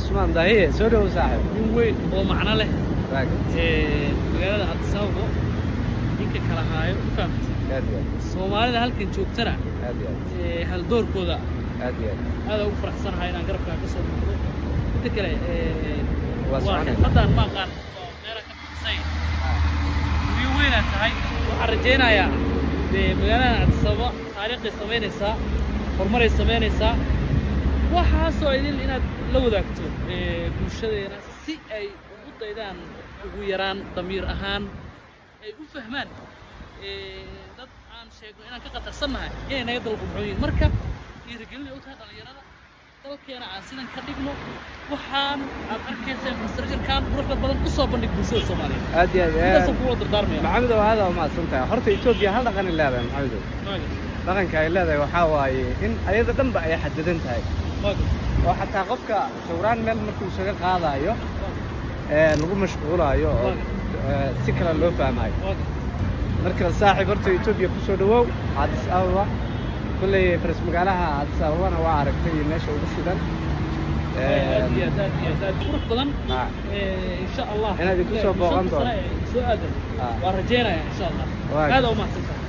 Cusmaan Dahiye. Soo dhowow saaxiib. Nin weyn oo macno leh magaalada Addis Ababa ninka kala haayo, ma fahamtay? Aad iyo aad. Soomaalida halkan joogtana Aad iyo aad. Haldoorkooda. Aad iyo aad. Aad ugu faraxsanahay inaan garabkaa ka soo muuqdo. Midda kale Waa waa soconayna. Xirfadan ma aqaan oo meela ka bixisay, guryo weynaa tahay. Waxaan rajaynayaa dee magaalada Addis Ababa taariikhday samaynaysaa, horumaray samaynaysaa, waxaasoo idin inaad la wadaagto bulshadeena si ay ugu daydaan, ugu yaraan damiir ahaan ay u fahmaan dad aan sheegno inaan ka qatarsannahay inay naga dalqurxoon yihiin. Marka dhiirigelin u tahay dhallinyarada dalkeena aan sidan ka dhigno. Waxaan aad arkaysa infrastructure-kan quruxda badan u soo bandhig bulshada Soomaaliyeed. Aad iyo aad. Intaasaan kugula dardaarmaya. Maxamedow, aad aa umahadsan tahay. Horta Etoobiya hal dhaqan ay leedahay, Maxamedow. Dhaqanka ay leedahay waxaa waaye in ayada dhanba ay xadidan tahay oo xataa qofka sawiraan meel markuu isaga qaadaayo lagu mashquulaayo oo si kale loo fahmaayo. Marka saaxiib, horta Etoobiya ku soo dhawow, Addis Ababa. Kolley faras magaalaha Addis Ababana waa aragtay iyo meesha ugu shidan. Aad iyo aad, aad iyo aad, aad qurux badan. Insha Allah Inaad idinku soo booqan shanta sano doonto. ee soo aadan waan rajaynaya insha Allah. Aad aa umahadsan tahay.